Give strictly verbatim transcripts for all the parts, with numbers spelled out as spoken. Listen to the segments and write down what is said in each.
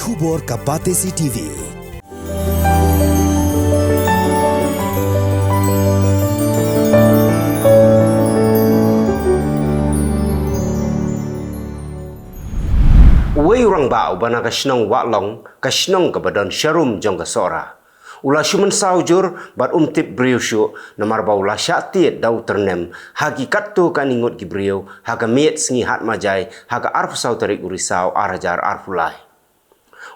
Khubor ka Batesi T V. Uwei u rangbah uba na ka shnong Wahlong, ka shnong kaba don sharum jong ka Sohra, u la shu mynsaw jur bad um tip briew shuh, namar ba u la shah tied da u tyrnem ha ki katto katne ngut ki briew ha ka miet sngi Hatmajai ha ka arphew saw tarik u Risaw ar hajar arphew lai.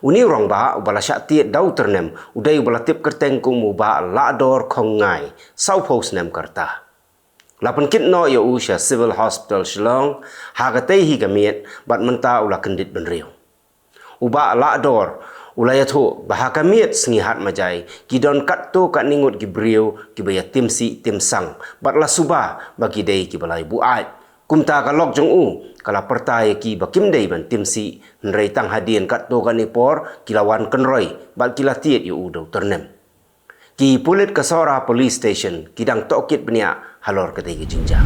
Une u rangbah uba la shah tied da u tyrnem u dei uba la tip kyrteng kum u Bah Lahdor Khongngai, sawphew snem ka rta. La pynkit noh ïa u sha Civil Hospital Shillong ha katei hi ka miet bad mynta u la kyndit bynriew. U Bah Lahdor u la ïathuh ba ha ka miet sngi Hatmajai ki don katto katne ngut ki briew kiba ïa tim sih tim sang bad la suba ba ki dei kiba la ïa buaid. Kumta ka lok jong u ka la pyrta ïa ki ba kim dei ban tim sih, hynrei tang hadien katto katne por ki la wan kynroi bad ki la tied ïa u da u tyrnem. Ki pulit ka Sohra Police Station ki dang tohkit bniah halor katei ka jingjia.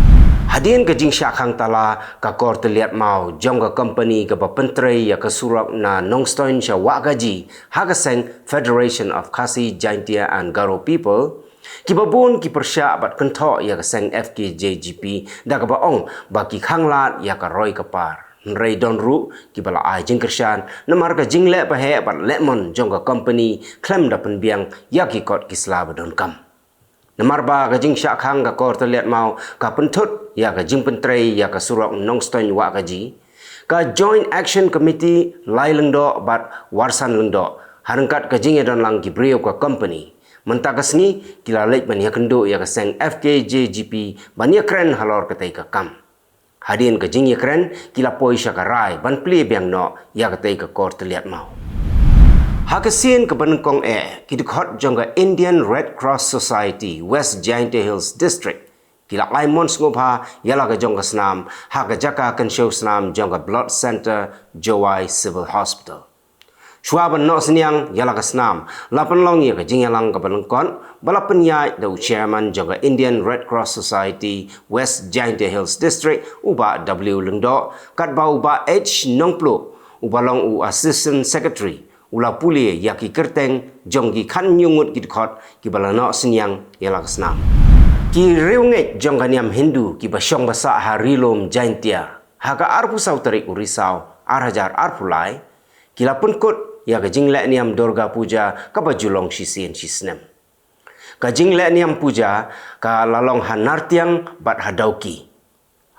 Hadien ka jingshah khang tala ka kor tylliat maw jong ka kompani kaba pyntrei ïa ka surok na Nongstoiñ sha Wahkaji ha ka seng Federation of Khasi Jaintia and Garo People, kiba bun ki pyrshah bad kynthoh ïa ka seng F K J G P da kaba ong ba ki khanglad ïa ka roi ka par. Hynrei don ruh kiba la ai jingkyrshan namar ka jingleh baheh bad lehmon jong ka kompani khlem da pynbiang ïa ki kot ki sla ba donkam. Namar ba ka jingshah khang ka kor tylliat maw ka pynthut ïa ka jingpyntrei ïa ka surok Nongstoiñ Wahkaji, ka Joint Action Committee Lai Lyngdoh bad Warsan Lyngdoh, ha ryngkat ka jingïadon lang ki briew ka kompani, mynta ka sngi ki la leit ban ïakynduh ïa ka seng F K J G P ban ïakren halor katei ka kam. Hadien ka jingïakren ki la poi sha ka rai ban plie biang noh ïa katei ka kor tylliat maw. Ha ka sien kaba nyngkong eh, ki dkhot jong ka Indian Red Cross Society West Jaintia Hills District ki la ai mon sngewbha ïa la ka jong ka snam ha ka jaka kynshew snam jong ka Blood Centre, Jowai Civil Hospital. Shuwa ban noh synñiang ïa la ka snam, la pynlong ïa ka jingïalang kaba lyngkot ba la pynïaid da u Chairman jong ka Indian Red Cross Society West Jaintia Hills District, u Bah W Lyngdoh, katba u Bah H Nongpluh, uba long u Assistant Secretary, u la pule ïa ki kyrteng jong ki khathynñiew ngut ki dkhot kiba la noh synñiang ïa la ka snam. Ki riewngeit jong ka niam Hindu kiba shong ba sah ha Ri Lum Jaintia ha ka arphew saw tarik u Risaw ar hajar arphew lai, ki la pynkut ïa ka jingleh niam Durga Puja kaba ju long shisien shisnem. Ka jingleh niam puja ka la long ha Nartiang bad ha Dawki.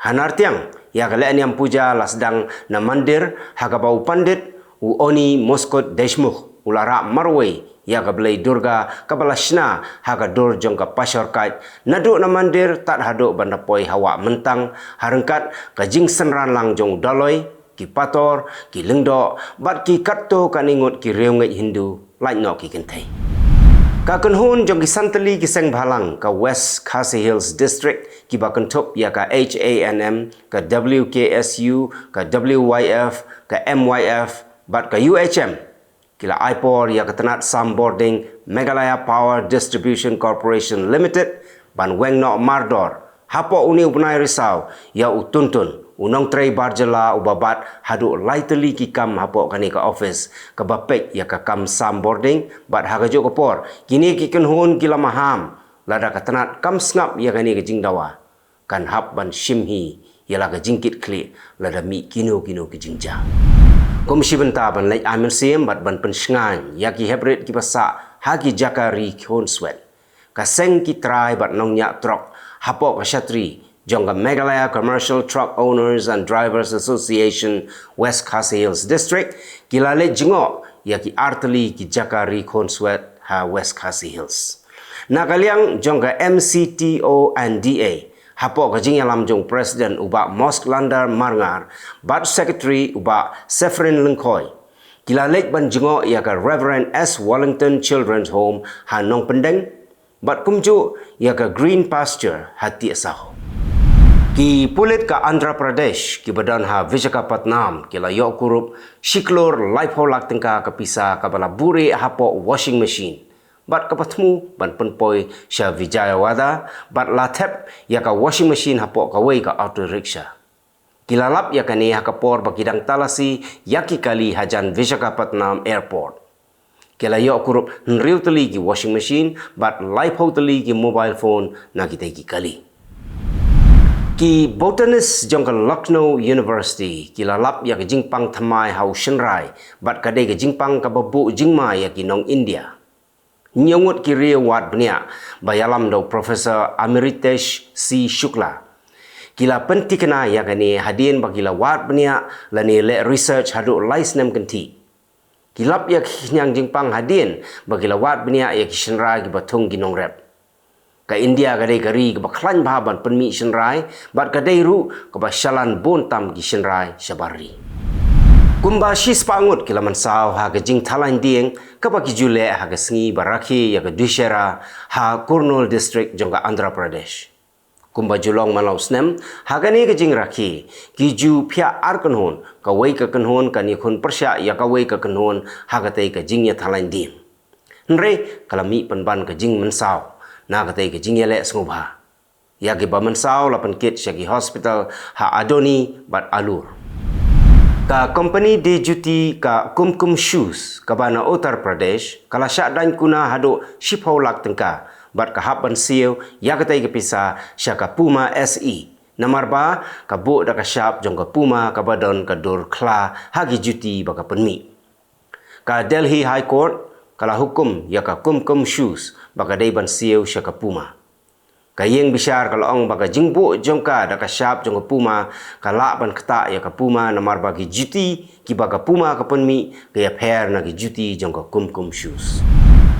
Ha Nartiang, ïa ka leh niam puja la sdang na mandir ha kaba u pandit u Oni Muskut Deshmukh u la rah marwei ïa ka Blei Durga kaba la shna ha ka dur jong ka pashor kait, naduh na mandir tad haduh ban da poi ha Wah Myntang, ha ryngkat ka jingsynran lang jong u Daloi, ki Pator, ki Lyngdoh bad ki katto katne ngut ki riewngeit Hindu, lait noh ki kynthei. Ka kynhun jong ki santylli ki seng bhalang ka West Khasi Hills District kiba kynthup ïa ka H A N M, ka W K S U, ka W Y F, ka M Y F bad ka U H M, ki la ai por ïa ka tnat Sam Bording Meghalaya Power Distribution Corporation Limited ban weng noh mardor hapoh une u bnai Risaw ïa u Tuntun, u nongtrei bar jylla uba bat haduh lai tylli ki kam hapoh kane ka office kaba peit ïa ka kam Sam Bording, bad ha kajuh ka por kine ki kynhun ki la maham lada ka tnat kam sngap ïa kane ka jingdawa, kan hap ban shim hi ïa la ka jingkitkhlieh lada mih kino kino ki jingjia. Kum shi bynta ban leit ai mynsiem bad ban pynshngaiñ ïa ki heprit kiba sah ha ki jaka ri khunswet, ka seng ki trai bad nongñiah trok hapoh ka shatri jong ka Meghalaya Commercial Truck Owners and Drivers Association West Khasi Hills District ki la leit jngoh ïa ki artylli ki jaka ri khunswet ha West Khasi Hills. Na ka liang jong ka M C T O and D A, hapoh ka jingïalam jong President u Bah Mosklandar Marngar bad Secretary u Bah Sefrin Lyngkhoi, ki la leit ban jngoh ïa ka Reverend S Wallington Children's Home ha Nongpyndeng bad kumjuh ïa ka Green Pasture ha Tiahsaw. Ki pulit ka Andhra Pradesh kiba don ha Visakhapatnam ki la ïoh kurup shi klur laiphew lak tyngka ka pisa kaba la buhrieh hapoh washing machine bad kaba thmu ban pynpoi sha Vijayawada bad la thep ïa ka washing machine hapoh kawei ka auto rickshaw. Ki la lap ïa kane ha ka por ba ki dang talasi ïa ki kali hajan Visakhapatnam Airport. Ki la ïoh kurup hynriew tylli ki washing machine bad laiphew tylli ki mobile phone na kitei ki kali. Ki botanist jong ka Lucknow University ki la lap ïa ka jingpang thymmai ha u shynrai bad ka dei ka jingpang kaba buh jingma ïa ki nong India. Hynñiew ngut ki riew wad bniah ba ïalam da u Professor Amritesh C Shukla ki la pyntikna ïa kane hadien ba ki la wad bniah lane leh research haduh lai snem kynthih. Ki lap ïa ki khñiang jingpang hadien ba ki la wad bniah ïa ki shynrai kiba thung ki nongrep. Ka India ka dei ka ri kaba khlaiñ bha ban pynmih shynrai bad ka dei ruh kaba shalan bun tam ki shynrai shabar ri. Kumba shispah ngut ki la mynsaw ha ka jingthalaiñ dieng kaba ki ju leh ha ka sngi ba rakhe ïa ka Dussehra ha Kurnool District jong ka Andhra Pradesh. Kumba ju long man la u snem, ha kane ka jingrakhe ki ju phiah ar kynhun, kawei ka kynhun kan ïakhun pyrshah ïa kawei ka kynhun ha katei ka jingïathalaiñ dieng. Hynrei ka la mih pynban ka jingmynsaw na katei ka jingïaleh sngewbha. Ïa kiba mynsaw la pynkit sha ki hospital ha Adoni bad Alur. Ka company de juti ka Kumkum Shoes kaba na Uttar Pradesh ka la shah daiñ kuna haduh shiphew lak tyngka bad ka hap ban siew ïa katei ka pisa sha ka Puma S E. Namar ba ka buh da ka shap jong ka Puma kaba don ka dur khla ha ki juti ba ka pynmih. Ka Delhi High Court ka la hukum ïa ka Kumkum Shoes ba ka dei ban siew sha ka Puma. Ka ïing bishar ka la ong ba ka jingbuh jong ka da ka shap jong ka Puma ka lah ban ktah ïa ka Puma namar ba ki juti kiba ka Puma ka pynmih ka ïapher na ki juti jong ka Kumkum Shoes.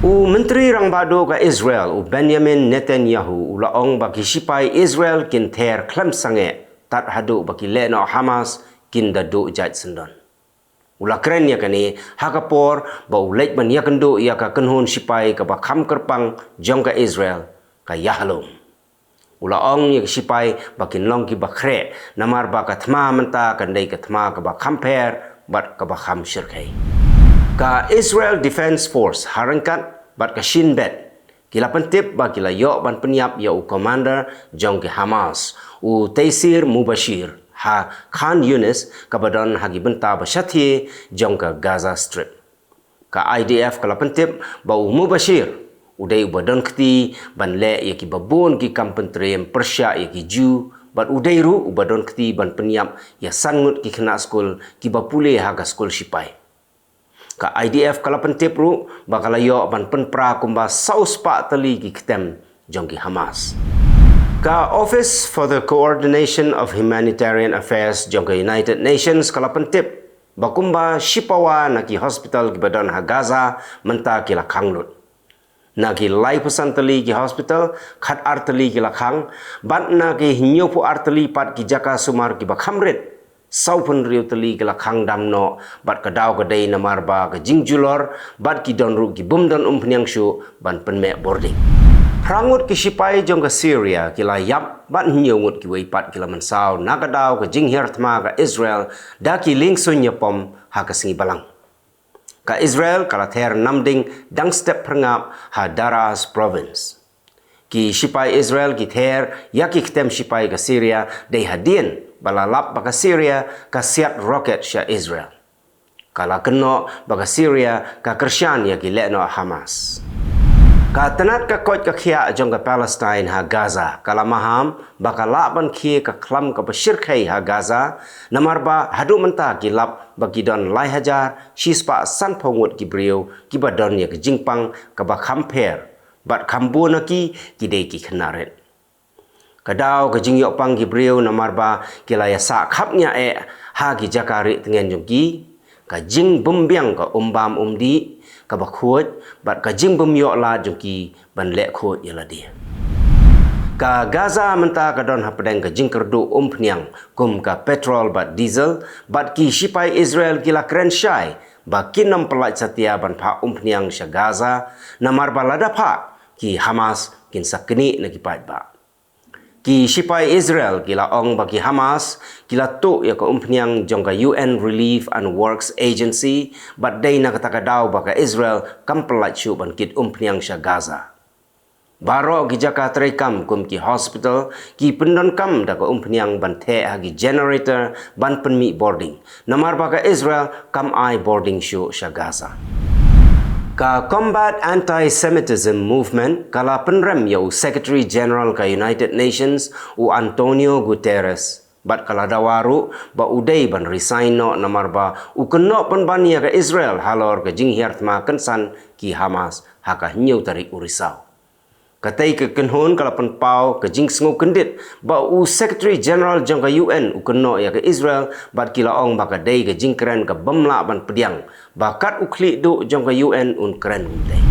U Myntri Rangbah Duh ka Israel u Benjamin Netanyahu u la ong ba ki shipai Israel kin ther khlem sangeh tad haduh ba ki lehnoh Hamas kin da duh jait syndon. U la kren ïa kane ha ka por ba u leit ban ïakynduh ïa ka kynhun shipai kaba kham kyrpang jong ka Israel, ka Yahalom. U la ong ïa ki shipai ba kin long kiba khreh namar ba ka thma mynta kan dei ka thma kaba kham pher bad kaba kham shyrkhei. Ka Israel Defense Force ha ryngkat bad ka Shin Bet ki la pyntip ba ki la ïoh ban pynïap ïa u commander jong ki Hamas, u Taysir Mubashir, ha Khan Yunis kaba don ha ki bynta ba shathie jong ka Gaza Strip. Ka I D F ka la pyntip ba u Mubashir u dei uba don kti ban leh ïa kiba bun ki kam pyntriem pyrshah ïa ki Jiw bad u dei ruh uba don kti ban pynïap ïa san ngut ki khynnah skul kiba pule ha ka skul shipai. Ka I D F ka la pyntip ruh ba ka la ïoh ban pynpra kumba saw spah tylli ki ktem jong ki Hamas. Ka Office for the Coordination of Humanitarian Affairs jong ka United Nations ka la pyntip ba kumba shipawa na ki hospital kiba don ha Gaza mynta ki la khang lut. Na ki laiphew san tylli ki hospital, khatar tylli ki la khang, bad na ki hynñiewphew ar tylli pat ki jaka sumar kiba kham rit, sawphew hynriew tylli ki la khang dam noh, bad ka daw ka dei namar ba ka jingjulor bad ki don ruh ki bym don umphniang shuh ban pynmeh bording. Phra ngut ki shipai jong ka Syria ki la ïap bad hynñiew ngut kiwei pat ki la mynsaw na ka daw ka jinghiar thma ka Israel da ki liengsuiñ ïapom ha ka sngi Balang. Ka Israel ka la ther namding dang step phyrngap ha Daraa Province. Ki shipai Israel ki ther ïa ki ktem shipai ka Syria dei hadien ba la lap ba ka Syria ka siat rocket sha Israel. Ka la kynnoh ba ka Syria ka kyrshan ïa ki lehnoh Hamas. Ka tnat ka koit ka khiah jong ka Palestine ha Gaza ka la maham ba ka lah ban khie ka khlam kaba shyrkhei ha Gaza, namar ba haduh mynta ki lap ba ki don lai hajar shispah sanphew ngut ki briew kiba don ïa ka jingpang kaba kham pher, bad kham bun na ki ki dei ki khynnah rit. Ka daw ka jingïoh pang ki briew namar ba ki la ïasah khapngiah eh ha ki jaka rieh tngen jong ki, ka jingbymbiang ka umbam umdih kaba khuid, bad ka jingbymïoh lad jong ki ban leh khuid ïa lade. Ka Gaza mynta ka don hapdeng ka jingkyrduh umphniang kum ka petrol bad diesel, bad ki shipai Israel ki la kren shai ba kin ym pyllait satia ban phah umphniang sha Gaza, namar ba lada phah ki Hamas kin sa knieh na ki paidbah. Ki shipai Israel ki la ong ba ki Hamas ki la tuh ïa ka umphniang jong ka U N Relief and Works Agency, bad dei na kata ka daw ba ka Israel kam pyllait shuh ban kit umphniang sha Gaza. Baroh ki jaka treikam kum ki hospital ki pyndonkam da ka umphniang ban theh ha ki generator ban pynmih bording. Namar ba ka Israel kam ai bording shuh sha Gaza. Ka Combat Anti-Semitism Movement ka la pynrem ïa u Secretary General ka United Nations, u Antonio Guterres, bad ka la dawa ruh ba u dei ban resign noh namar ba u kynnoh pynban ïa ka Israel halor ka jinghiar thma kynsan ki Hamas ha ka hynñiew tarik u Risaw. Katei ka kynhun ka la pynpaw ka jingsngewkyndit ba u Secretary General jong ka U N u kynnoh ïa ka Israel, bad ki la ong ba ka dei ka jingkren ka bym lah ban pdiang, ba kat u khlieh duh jong ka U N un kren kumtei.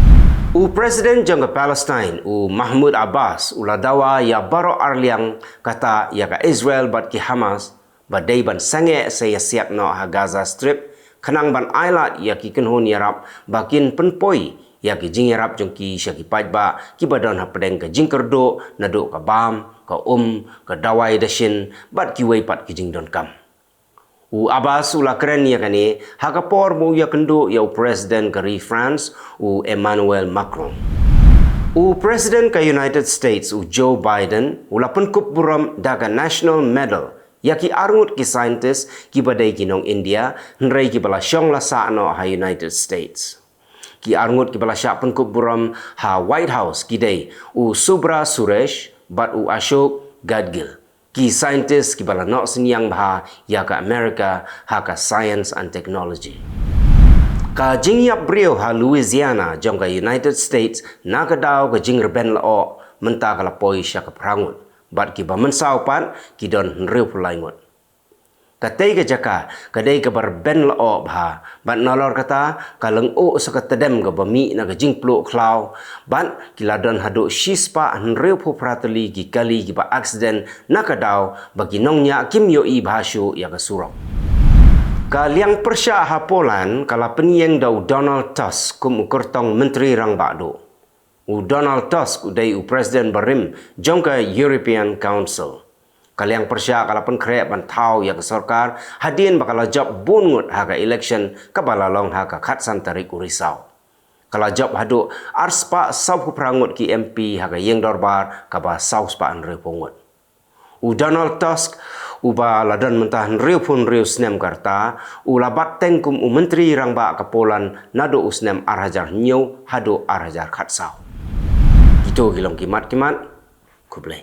U President jong ka Palestine, u Mahmoud Abbas, u la dawa ïa baroh arliang, kata ïa ka Israel bad ki Hamas, ba dei ban sangeh sa ïasiat noh ha Gaza Strip, khnang ban ailad ïa ki kynhun ïarap ba kin pynpoi ïa ki jingïarap jong ki sha ki paidbah kiba don hapdeng ka jingkyrduh naduh ka bam, ka um, ka dawai dashin, bad kiwei pat ki jingdonkam. U Abbas u la kren ïa kane ha ka por ba u ïakynduh ïa u President ka ri France, u Emmanuel Macron. U President ka United States, u Joe Biden, u la pynkup burom da ka National Medal ïa ki arngut ki scientist kiba dei ki nong India, hynrei kiba la shong la sah noh ha United States. Ki arngut kiba la shah pynkup burom ha White House ki dei u Subhra Suresh bad u Ashok Gadgil, ki scientist kiba la noh synñiang bha ïa ka America ha ka science and technology. Ka jingïap briew ha Louisiana jong ka United States na ka daw ka jingrben lyoh mynta ka la poi sha ka phra ngut, bad kiba mynsaw pat ki don hynriewphew lai ngut. Katei ka jaka ka dei kaba rben lyoh bha, bad nalor kata ka lyngngoh sa ka tdem kaba mih na ka jingpluh khlaw, bad ki la don haduh shispah hynriewphew phra tylli ki kali kiba aksiden na ka daw ba ki nongñiah kim ïohi bha shuh ïa ka surok. Ka liang pyrshah ha Poland ka la pynïeng da u Donald Tusk kum u kyrtong Myntri Rangbah Duh. U Donald Tusk u dei u President barim jong ka European Council. Ka liang pyrshah ka la pynkhreh ban thaw ïa ka sorkar hadien ba ka la jop bun ngut ha ka election kaba la long ha ka khatsan tarik u Risaw. Ka la jop haduh arspah sawphew phra ngut ki M P ha ka ïing dorbar kaba sawspah hynriewphew ngut. U Donald Tusk, uba la don mynta hynriewphew hynriew snem ka rta, u la bat teng kum u Myntri Rangbah ka Poland naduh u snem ar hajar hynñiew haduh ar hajar khatsaw. Kito ki long ki mat ki mat. Khublei.